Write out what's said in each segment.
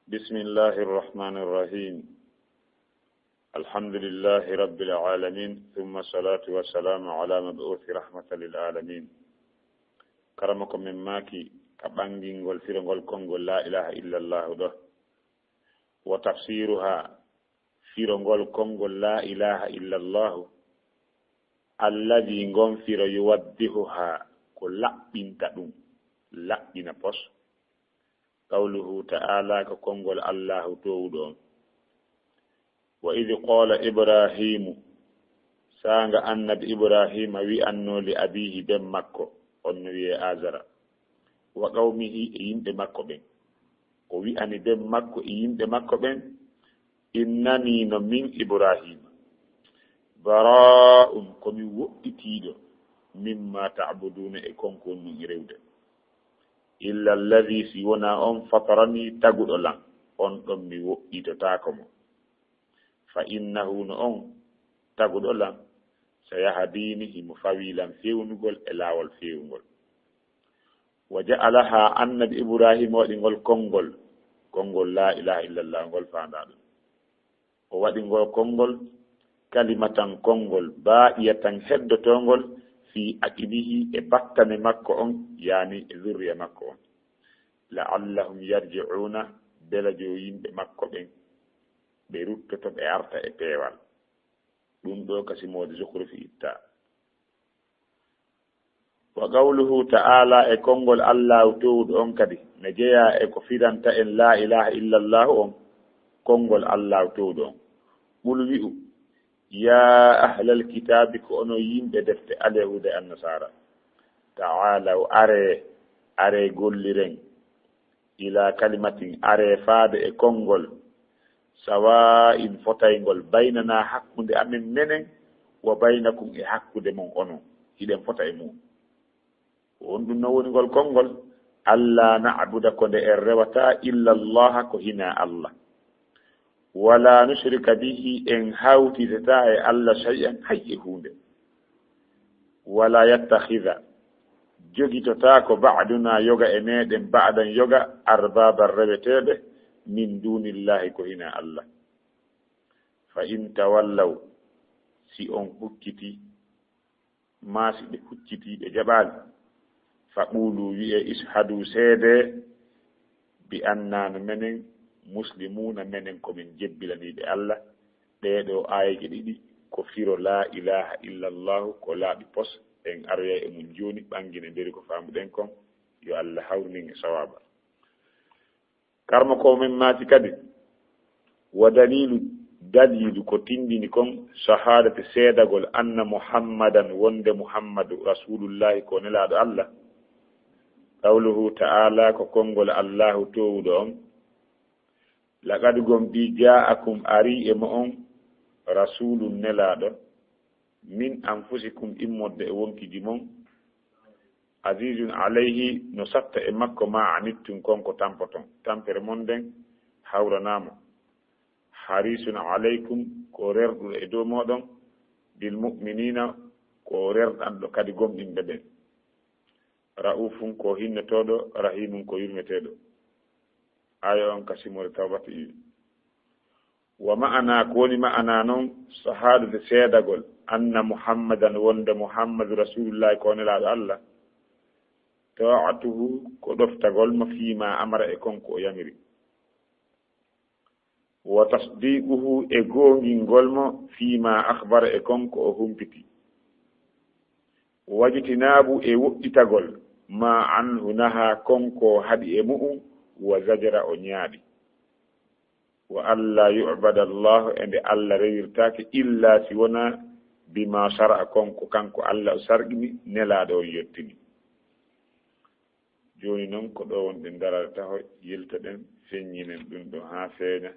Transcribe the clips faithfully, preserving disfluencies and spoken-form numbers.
بسم الله الرحمن الرحيم. الحمد لله رب العالمين، ثم الصلاة والسلام على مبعوث رحمة للعالمين. Karamoko men maaki ka ɓangingol firogol konngol la ilaha illallahu ɗo. Wa tafsiruha, firogol konngol la ilaha illallahu. Alladhi, ngon firo, yuwaddihuha, ko laɓɓinta ɗum, laɓɓina pos. Qawluhu ta'ala, ko konngol Allahu toowuɗo on. Wa idh qala Ibrahimu, saanga annabi Ibrahima wi'anno li abihi ben makko, on no wi'e Azara, wa qawmihi, e yimɓe makko ɓen. O wi'ani ben makko e yimɓe makko ɓen, innani, no min Ibrahima, bara'un, ko mi woɗɗitiiɗo, mimma ta'buduna, e kon ko on ɗum rewde. Illa alladhi, si wona on, fatarani, taguɗo lan, on ɗon mi woɗɗitotaako mo. Fa innahu, no on taguɗo lan, sayahdini, himo fawi lan fewnugol e laawol fewngol. Wa ja'alaha, annabi Ibrahima waɗi ngol konngol, konngol la ilaha illallah ngol faandaa ɗum. O waɗi ngol konngol kalimatan, konngol, baaqiyatan, heddotoongol, fi aqibihi, e battane makko on, yaani e zurriya makko on. La'allahum yarji'una, bela jo yimɓe makko ɓen ɓe ruttoto, ɓe arta e peewal. Ɗum ɗo ka simoode Zukhrufi itta. Wa qawluhu ta'ala, e konngol Allahu toowuɗo on kadi, ne jeyaa e ko firanta en la ilaha illallahu on, konngol Allahu toowuɗo on. Qul, wi'u, ya ahlal kitaabi, ko onon yimɓe defte, alyahuuda e annasara, ta'alaw, aree, aree golliren, ila kalimatin, aree faade e konngol, sawa'in, fotayngol, baynana, hakkunde amen menen, wa baynakum, e hakkunde mon onon, hiɗen fota e mum. Ko honɗum non woni ngol konngol? Alla na'buda, ko nde en rewata, illa Allaha, ko hinaa Alla. Wala nushrika bihi, en hawtidata e Alla shay'an, hay e huunde. Wala yattakhidha, jogitotaako, ba'duna, yoga e meɗen, ba'dan, yoga, arbaban, reweteeɓe, min dunillahi, ko hinaa Alla. Fa in tawallaw, si on hucciti, maa si ɓe hucciti, ɓe jaɓaali, fa qulu, wi'e, ishhadu, seede, bi anna, no menen, muslimuna, menen ko men jebbilaniiɓe Alla. Ɗee ɗoo aayeeje ɗiɗi ko firo laa ilaaha illa Allahu, ko laaɓi pos. En aroyay e mum jooni, ɓanngine nderi ko faamuɗen kon. Yo Alla hawru min e sawaaba. Karmo ko men maati kadi, wa daliilu, daliilu ko tinndini kon, shahaadati, seedagol, anna Muhammadan, wonde Muhammadu, Rasuulullaahi, ko nelaaɗo Alla. Qawluhu ta'ala, ko konngol Allaahu toowuɗo on, laqad, gomɗii, jaa'akum, arii e mo'on, rasuulun, nelaaɗo, min anfusikum, immorde e wonkiji mon, azizun alayhi, no satta e makko, ma anittum, kon ko tampoton. Tampere mon nden hawranaa mo. Harisun alaykum, ko rerɗuɗo e dow mooɗon, bil mu'minina, ko rerɗanɗo kadi gomɗinɓe ɓen. Ra'ufun, ko hinnotooɗo, rahimun, ko yurmeteeɗo. Aaya on ka simore Tawbata iwi. Wa ma'ana, ko woni ma'ana non, shahadati, seedagol, anna Muhammadan, wonde Muhammadu Rasulullahi, ko nelaaɗo Alla, ta'atuhu, ko ɗoftagol mo, fiima amara, e kon ko o yamiri, wa tasdiquhu, e goongingol mo, fiima akhbara, e kon ko o humpiti, wajtinaabu, e woɗɗitagol, ma anhu naha, kon ko haɗi e mu'un, wa zajara, o ñaaɗi. Wa alla yu'bada Allahu, e nde Alla rewirtaake, illa, si wonaa, bima shara'a, kon ko kanko Alla o sar'ini, nelaaɗo on yottini. Jooni non, ko ɗo wonɗen darade taho, yiltoɗen, feññinen ɗum ɗo haa feeña,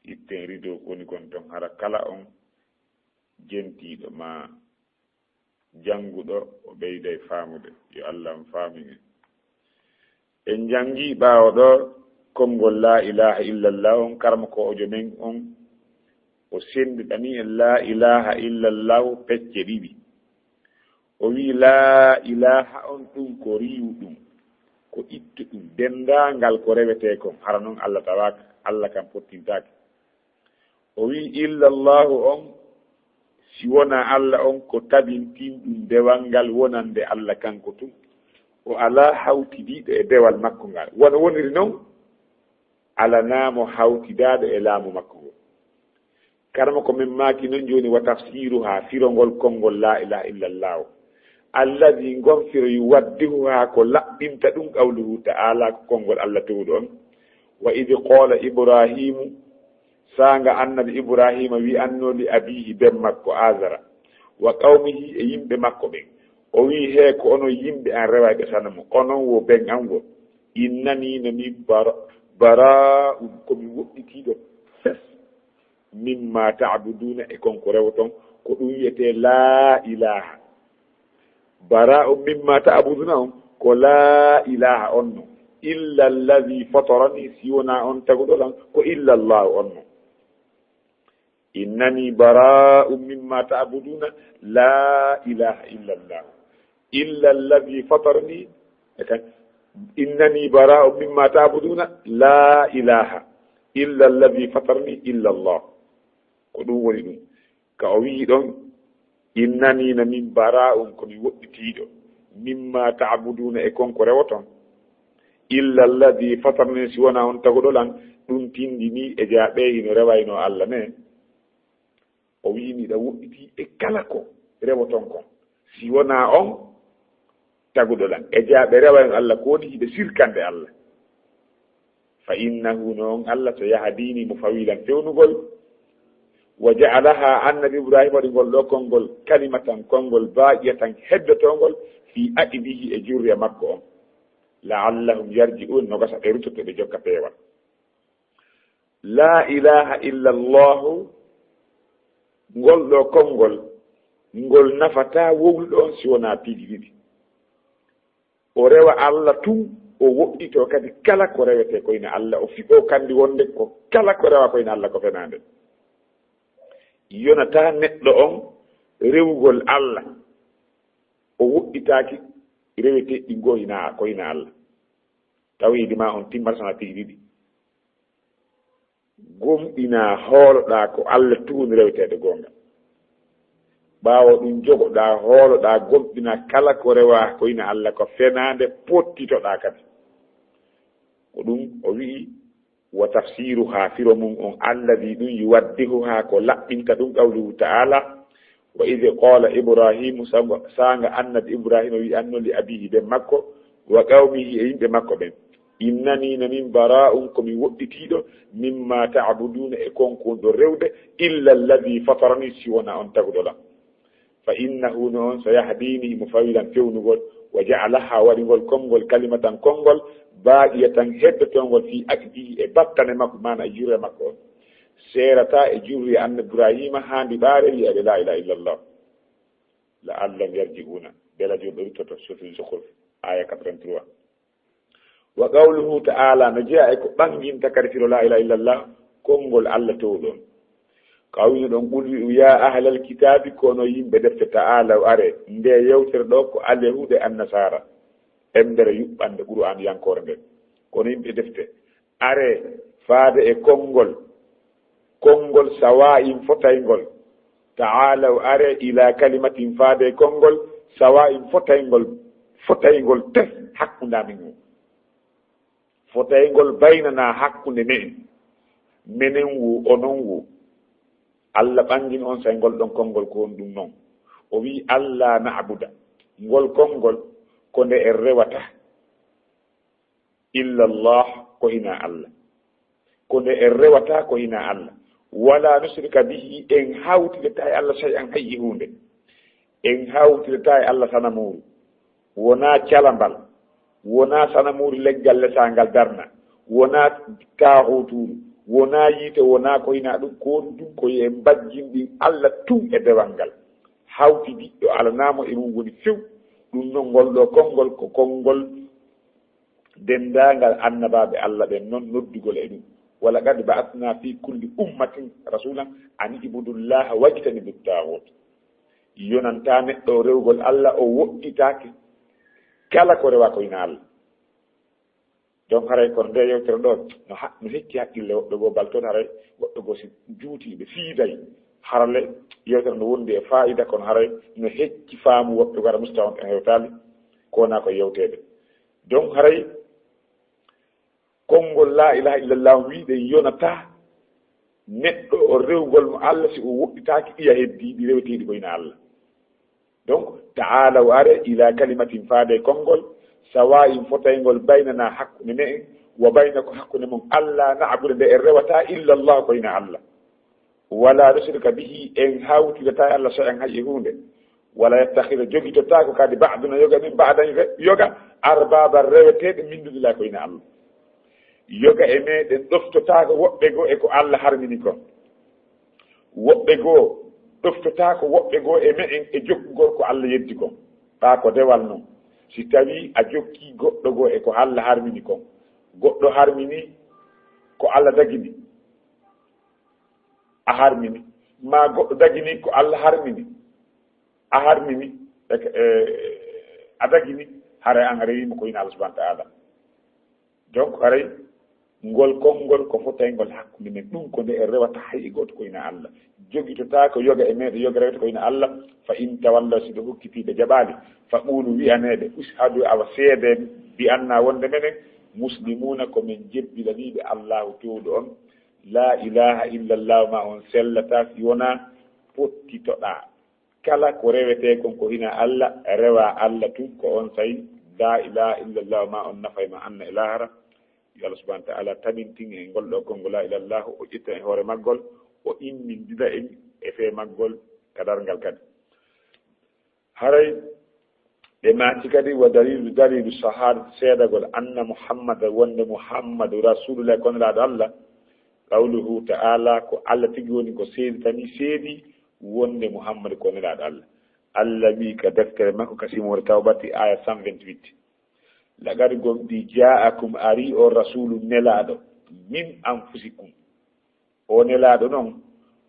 itten rido woni kon ton, hara kala on jentiiɗo ma jannguɗo, o ɓeyday faamude. Yo Alla on faamin en. En janngii ɓaawo ɗo konngol laa ilaaha illallah on, karma ko ojo men on, o sennditanii en laa ilaaha illallah pecce ɗiɗi. O wi'i laa ilaaha on ɗum ko riiwɗum. ko ittuɗum denndaangal ko rewetee kon, hara non Allah tawaaka, Allah kan pottintaake. O wi'i, "Illa Allahu on, si wonaa Allah on, ko tabintinɗum dewal ngal wonande Allah kanko tun. O alaa hawtidiiɗo e dewal makko ngal." Wano woniri non, alanaa mo hawtidaaɗo e laamu makko ngon. Karama ko men maaki non jooni, wa tafsiruha, firongol konngol laa ilaha illa Allahu. Alladi, ngon firo, yuwaddihuha, ko laɓɓinta ɗum, qawluhu ta'ala, ko konngol Allah towɗo on. Wa idi qala Ibrahimu, saanga annabi Ibrahima wi'anno li abihi, ben makko Azara, wa qawmihi, e yimɓe makko ɓen. O wi'i, "Hee, ko onon yimɓe an rewayɓe sanamu, onon wo ben an wo. Innani, no min bara-, bara'un, ko mi woɗɗitiiɗo fes, mimma ta'buduna, e kon ko rewoton, ko ɗum wi'etee laa ilaha. Bara'un mimma ta'buduna on, ko laa ilaha on no. Illa alladhi fatarani, si wonaa on taguɗo lan, ko illa Allahu on no. Innani bara'un mimma ta'buduna, laa ilaha illa Allah. Illa alladhi fatarani, e kan, innani bara'un mimma ta'buduna, laa ilaha illa alladhi fatarani, illa Allah." Ko ɗum woni ɗum. Ka o wi'i ɗon, "Innani, no min, bara'un, ko mi woɗɗitiiɗo, mimma ta'buduna, e kon ko rewoton, illa alladhi fatarani, si wonaa on taguɗo lan." Ɗum tindini e jaaɓe hino rewayno Allah ne. O wi'i, "Miɗa woɗɗitii e kala ko rewoton kon, si wonaa on taguɗo lan." E jaaɓe rewayno Allah ko woni hiɓe sirkande Allah. Fa innahu, no on Allah, so yahdini, mo fawi lan fewnugol. Wa ja'alaha, annabi Ibrahima waɗi ngol ɗoo konngol, kalimatan, konngol, baqiyatan, heddotoongol, fi aqibihi, e jurriya makko on. La'allahum yarji'un, no gasa ɓe ruttoto ɓe jokka peewal. Laa ilaha illa Allahu, ngol ɗoo konngol, ngol nafataa wowluɗo on si wonaa piiji ɗiɗi. O rewa Allah tun, o woɗɗitoo kadi kala ko rewetee ko ina Allah, o fiɓoo kandi wonde ko kala ko rewa ko ina Allah ko fenaande. Yonataa neɗɗo on rewugol Allah, o woɗɗitaaki reweteeɗi ɗin goo ina, ko ina Allah. Tawhiidi maa on timmataa so wonaa piiji ɗiɗi. Gomɗinaa, hooloɗaa ko Allah tun woni reweteeɗo goonga. Ɓaawo ɗun jogoɗaa, hooloɗaa, gomɗinaa kala ko rewaa ko ina Allah ko fenaande, pottitoɗaa kadi. Ko ɗum o wi'i, wa tafsiruha, firo mum on, alladi ɗum, yuwaddihuha, ko laɓɓinta ɗum, qawluhu ta'ala, wa idh qala Ibrahimu, saanga, saanga annabi Ibrahima wi'anno, li abihi, ben makko, wa qawmihi, e yimɓe makko ɓen, innani, no min, bara'un, ko mi woɗɗitiiɗo, mimma ta'buduna, e kon ko on ɗon rewde, illa alladhi fatarani, si wonaa on taguɗo lan. Fa innahu, no on, sayahdini, himo fawi lan fewnugol, wa ja'alaha, waɗi ngol konngol, kalimatan, konngol, baqiyatan, heddotoongol, fi aqibihi, e battane makko, maana e jurre makko on. Seerataa e jurriya annabi Ibrahima haa ndiɓaare wi'aɓe laa ilaaha illallah. La'allahum yarji'una. Bela jooni ɓe ruttoto. Suuratul Zukhruf, aaya quatre-vingt-trois. Wa qawluhu ta'ala, no jeyaa e ko ɓanginta kadi firo laa ilaaha illallah, konngol Allah towɗo on. Ka o wi'no ɗon, "Qul," wi'u, "ya ahlal kitaabi," ko onon yimɓe defte, "ta'aalaw," aree. Nde yewtere ɗoo ko alyahuuda e annasaara, emmbere yuɓɓande Qur'aaniyankoore nden. Ko onon yimɓe defte, aree faade e konngol, konngol sawaa'in fotayngol. Ta'aalaw, aree, ilaa kalimatin, faade e konngol sawaa'in fotayngol, fotayngol pes hakkunde amin wo. Fotayngol baynanaa hakkunde me'en, menen wo, onon wo. Allah ɓangini on, say ngol ɗon konngol ko honɗum non? O wi'i, "Alla na'buda." Ngol konngol ko nde en rewata illa Allah, ko hinaa Allah. Ko nde en rewata ko hinaa Allah. Wala nushrika bihi, en hawtidata e Allah shay'an, hay e huunde. En hawtidata e Allah sanamuuru. Wonaa calambal, wonaa sanamuuru leggal lesaangal darna, wonaa taahuutuuru, wonaa yiite, wonaa ko hinaa ɗum, ko ɗum ko en mbajjin ɗin Allah tun e dewal ngal. Hawtidiiɗo alanaamo e mum woni few. Ɗum non ngol ɗoo konngol ko konngol denndaangal annabaaɓe Allah ɓen non noddugol e ɗum. Wa laqad ba'athna fi kulli ummatin rasulan an i'budullaha wajtanibu taaghut. Yonantaa neɗɗo rewgol Allah, o woɗɗitaake kala ko rewaa ko hinaa Allah. Donc haray kono nde yewtere ɗo no ha-, no hecci haqqille woɓɓe goo, baltoon haray woɓɓe goo si juuti ɓe fiiday. Harale yewtere no wondi e faayida, kono haray no hecci faamu woɓɓe goo, hara musta on en hewtaali ko wonaa ko yewteede. Donc haray konngol laa ilaaha illallah wi'uɗen yonataa neɗɗo o rewgol mo Allah si o woɗɗitaaki ɗiya heddiiɗi reweteeɗi ko ina Allah. Donc, ta'aalaw, are, ilaa kalimatin, faade konngol, sawaa'in, fotayngol, baynanaa, hakkunde me'en, wa baynakum, hakkunde mon, allaa na'buda, nde en rewataa, illa Allah, ko ina Allah. Walaa nushrika bihi, en hawtidata e Allah shay'an, hay e huunde. Walaa yattakhidha, jogitotaako kadi, ba'duna, yoga men, ba'dan, re-, yoga, arbaaban, reweteeɓe, min duunillah, ko ina Allah. Yoga e meɗen ɗoftotaako woɓɓe goo e ko Allah harmini kon. Woɓɓe goo ɗoftotaako woɓɓe goo e me'en e jokkugol ko Allah yeddi kon. Ɓaa ko dewal non. Si tawii a jokkii goɗɗo goo e ko Allah harmini kon, goɗɗo harmini ko Allah dagini, a harmini, maa goɗɗo dagini ko Allah harmini, a harmini, e, e, a dagini, haray an a rewiima ko ina Allah subhanahu wa ta'ala. Donc, haray ngol konngol ko fotayngol hakkunde men, ɗum ko nde en rewata hay e gooto ko ina Allah. Jogitotaako yoga e meɗen, yoga rewata ko ina Allah. Fa in tawallaw, si ɓe hokkitii ɓe jaɓaali, fa quulu, wi'anee ɓe, ushhadu, awa seedee, bi anna, wonde menen, muslimuuna, ko men jebbilaniiɓe Allahu toowɗo on, laa ilaaha illa Allah, ma on sellataa si wonaa pottitoɗaa. Kala ko rewetee kon ko ina Allah, rewaa Allah tun, ko on saa'i laa ilaaha illallah ma on nafay ma anna e laahara. Yo Allah subhanahu wa ta'ala tabintin en ngol ɗoo konngol laa ilaaha illallah, o ƴetta e hoore maggol, o immindina en e fee maggol ka darngal kadi. Haray ɓe maaki kadi, wa daliilu, daliilu shahaadati, seedagol, anna Muhammada, wonde Muhammadu Rasuulullah, ko nelaaɗo Allah, qawluhu ta'ala, ko Allah tigi woni ko seeditani, seedi wonde Muhammadu ko nelaaɗo Allah. Allah wi'i ka deftere makko ka Simoore Tawbati, aya cent vingt-huit, laqad, gomɗii, jaa'akum, arii on, rasuulu, nelaaɗo, min anfusikum, o nelaaɗo non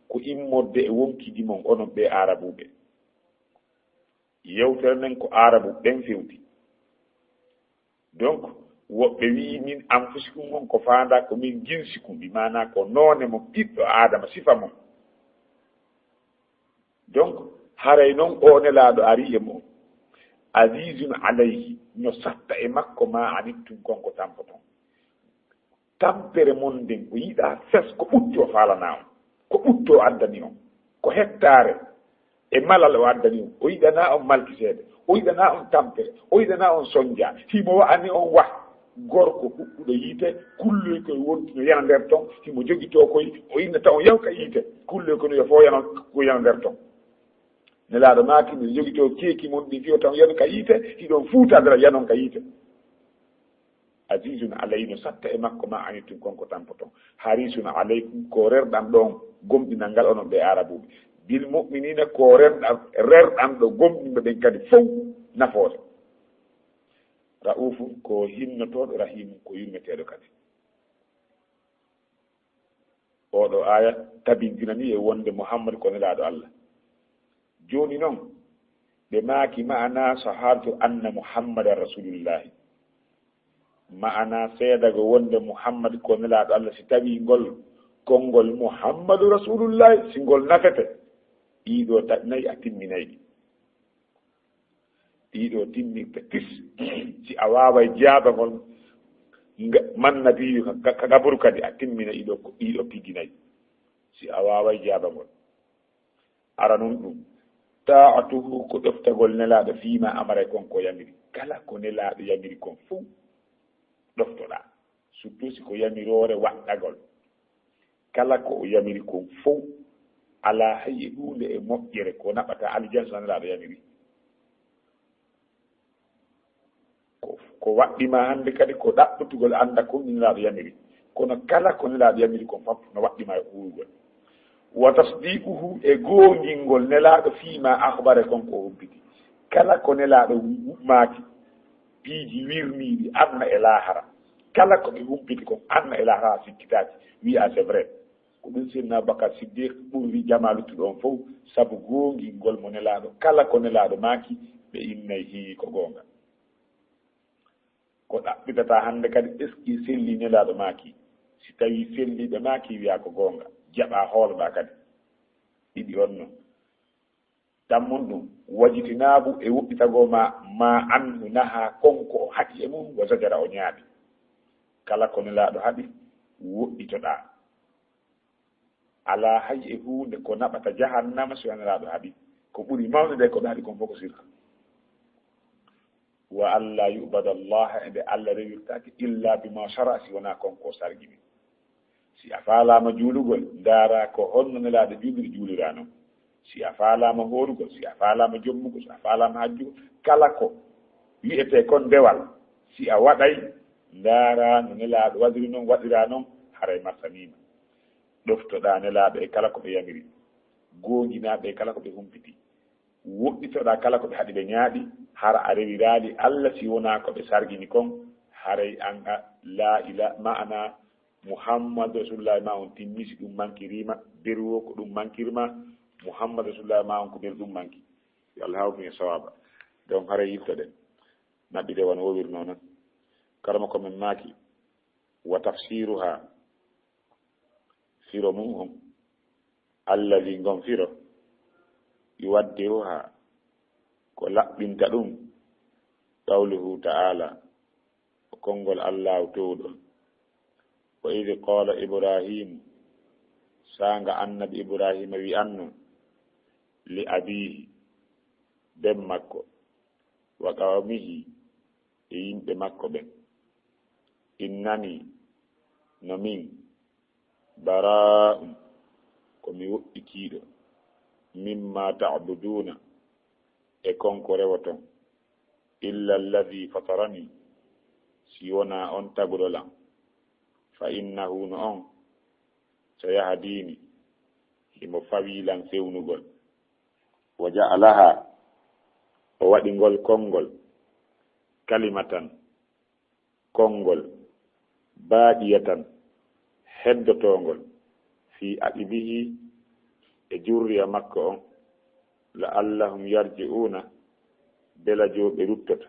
ko immorde e wonkiiji mon, onon ɓee Aarabuuɓe. Yewtere nden ko Aarabu ɓen fewti. Donc, woɓɓe wi'i min anfusikum on ko faandaa ko min jinsikum, bi maanaa ko noone mon, ɓiɗɗo Aadama, sifa mon. Donc, haray non o nelaaɗo arii e mon. Azizun alayhi, no satta e makko, ma anittum, kon ko tampoton. Tampere mon nden, o yiɗaa fes, ko ɓuttu o faalanaa on, ko ɓuttu o addani on, ko hettaare e malal o addani on. O yiɗanaa on malkiseede, o yiɗanaa on tampere, o yiɗanaa on sonjaa. Himo wa'ani on wah, gorko huɓɓuɗo yiite, kulloy koy wonti no yana nder ton, himo jogitoo koy, o innata on yahu ka yiite, kulloy koy no yo fof yana, ko yana nder ton. Nelaaɗo maaki, miɗo jogitoo keeki mon ɗin, fiyo tan yanu ka yiite, hiɗon fuutadira yanon ka yiite. Azizun alayhi, no satta e makko, ma anittum, kon ko tampoton. Harisun alaykum, ko rerɗan ɗon gomɗinal ngal, onon ɓee Aarabuuɓe. Bil mu'miniina, ko rerɗan, rerɗan ɗo gomɗinɓe ɓen kadi fow nafoore. Ra'ufun, ko hinnotooɗo, rahimun, ko yurmeteeɗo kadi. Ooɗoo aaya tabintinanii e wonde Muhammad ko nelaaɗo Allah. Jooni non, ɓe maaki, ma'anaa shahaadatu anna Muhammadan Rasuulullaahi. Ma'anaa seedago wonde Muhammad ko nelaaɗo Allah, si tawii ngol konngol Muhammadu Rasuulullaahi, si ngol nafete, ɗii ɗoo ta-, nayi a timminay ɗi. Ɗii ɗoo timmirta pis. Si a waaway jaabagol nga, man nabiyyu ka, ka, ka gaburu kadi, a timmina ɗii ɗoo, ɗii ɗoo piggi nayi. Si a waaway jaabagol. Aranun ɗum, taa'atuhu, ko ɗoftagol nelaaɗo fiima amara, kon ko yamiri. Kala ko nelaaɗo yamiri kon fow, ɗoftoɗaa. Surtout si ko yamiroore waɗɗagol. Kala ko o yamiri kon fow, alaa hay e huunde e moƴƴere ko naɓata aljanna so nelaaɗo yamiri. Ko, ko waɗɗi ma hannde kadi ko ɗaɓɓutugol annda kon nelaaɗo yamiri. Kono kala ko nelaaɗo yamiri kon fof no waɗɗi ma e huurgol. Wa tasdiquhu, e goongingol nelaaɗo fiima akhbara, kon ko o humpiti. Kala ko nelaaɗo maaki, piiji wirniiɗi aduna e laahara. Kala ko ɓe humpiti kon aduna e laahara, a sikkitaaki, wi'a c'est vrai. Ko ɗum Seydina Abubakar Siddiq ɓuri jamaa luttuɗo on fow, sabu goongingol mo nelaaɗo. Kala ko nelaaɗo maaki, ɓe innay hii ko goonga. O ɗaɓɓitataa hannde kadi, est-ce que sellii Nelaaɗo maaki? Si tawii sellii ɓe maaki, wiyaa ko goonga, jaɓaa hooloɗaa kadi. Ɗiɗi on no. Tammun ɗum, wajitinaabu e woɗɗitagol ma, ma annu nahaa kon ko o haɗi e mum, wa zajara o ñaaɗi. Kala ko Nelaaɗo haɗi, woɗɗitoɗaa. Alaa hay e huunde ko naɓata jahannama si wanaa Nelaaɗo haɗi. Ko ɓuri mawnude ko ɓe haɗi kon fof ko sirku. Wa an laa yu'bada Allaha, e nde Allah rewirtaake, illa bima shara'a, si wanaa kon ko sargini. Si a faalaama juulugol, ndaaraa ko honno Nelaaɗo juuliri, juuliraa non. Si a faalaama hoorugol, si a faalaama jommugol, si a faalaama hajjugol, kala ko wi'etee kon dewal, si a waɗay, ndaaraa no Nelaaɗo waɗiri non, waɗiraa non, haray marsaniima. Ɗoftoɗaa Nelaaɓe e kala ko ɓe yamiri, goonginaa ɓe e kala ko ɓe humpiti, woɗɗitoɗaa kala ko ɓe haɗi ɓe ñaaɗi, hara a rewiraali Allah si wonaa ko ɓe sargini kon, haray an a laa ila-, maana Muhammadu Rasulullah ma on timmi si ɗum mankiriima, beru o ko ɗum mankirma, Muhammadu Rasulullah ma on ko beru ɗum manki. Yo Allah hawru en sawaaba. Donc haray yiltoɗen. Naɓɓi de wano wowirnoo non. Karamoko men maaki, wa tafsiruha, firo mum on, allazi ngon firo, yuwaddihuha, ko laɓɓinta ɗum, qawluhu ta'ala, ko konngol Allaahu toowɗo. Wa idh qala Ibrahimu, saanga Annabi Ibrahima wi'anno, li abiihi, ben makko, wa qawmihi, e yimɓe makko ɓen, innani, no min, baraa'un, ko mi woɗɗitiiɗo, mimma ta'buduuna, e kon ko rewoton, illa alladhi fatarani, si wonaa on taguɗo lan, fa innahu, no on, sayahdini, himo fawii lan fewnugol. Wa ja'alaha, o waɗi ngol konngol, kalimatan, konngol, baaqiyatan, heddotoongol, fii aqibihi, e jurriya makko on, la'allahum yarji'uuna, bela joo ɓe ruttoto.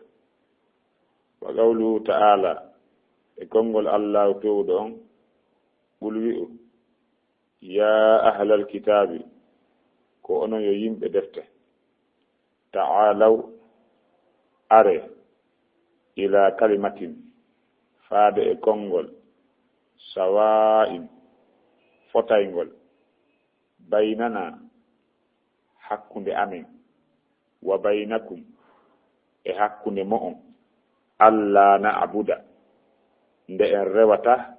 Wa qawluhu ta'ala, e konngol Allaahu toowɗo on, qul wi'u, yaa ahlal kitaabi, ko onon yo yimɓe defte, ta'aalaw, are, ilaa kalimatin, faade e konngol, sawaa'in, fotayngol, baynanaa, hakkunde amen, wa baynakum, e hakkunde mo'on, allaa na'buda, nde en rewata,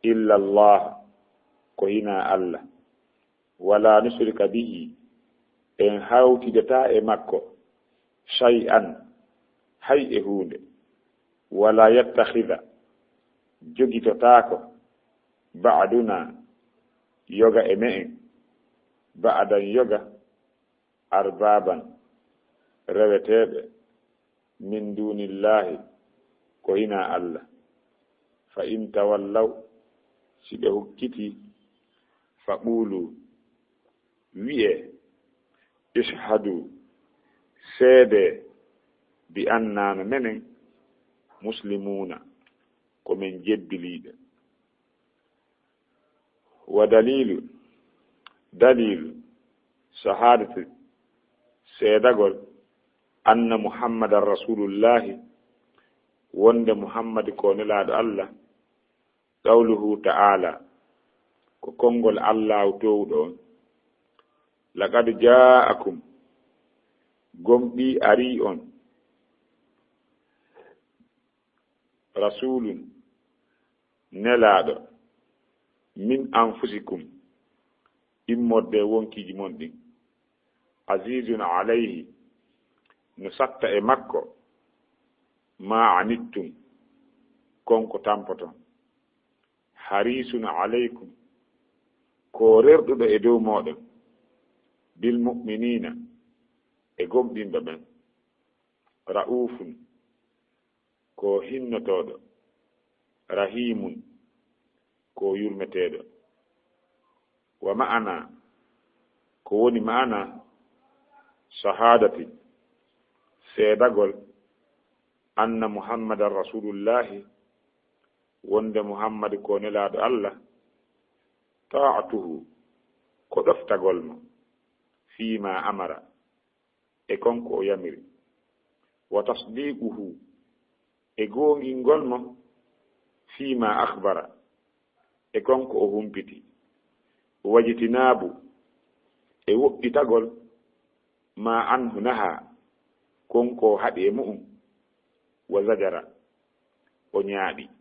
illa Allah, ko hinaa Allah, wala nushrika bihi, en hawtidataa e makko, shay'an, hay e huunde, wala yattakhidha, jogitotaako, ba'duna, yoga e me'en, ba'dan yoga, arbaaban, reweteeɓe, min duunillaahi, ko hinaa Allah. Fa in tawallaw, si ɓe hokkitii, fa quulu, wi'ee, ishhadu, seedee, bi annaa no menen, muslimuuna, ko men jedduliiɓe. Wa daliilu, daliilu, shahaadati, seedagol, anna Muhammadan Rasuulullaahi, wonde Muhammad ko Nelaaɗo Allah, qawluhu ta'aala, ko konngol Allaahu toowɗo on, laqad jaa'akum, gomɗii arii on, rasuulun, nelaaɗo, min anfusikum, immorde e wonkiiji mon ɗin, aziizun alayhi, no satta e makko, maa anittum, kon ko tampoton, hariisun alaykum, ko rerɗuɗo e dow mooɗon, bil mu'miniina, e gomɗinɓe ɓen, ra'uufun, ko hinnotooɗo, rahiimun, ko yurmeteeɗo. Wa ma'ana, ko woni ma'ana shahaadati, seedagol, anna Muhammadan Rasulullahi, wonde Muhammad ko nelaaɗo Allah, taa'atuhu, ko ɗoftagol mo, fiima amara, e kon ko o yamiri, wa tasdiiquhu, e goongingol mo, fiima akhbara, e kon ko o humpiti, wajtinaabu, e woɗɗitagol, ma anhu naha, kon ko o haɗi e mu'un, wa zajara, o ñaaɗi.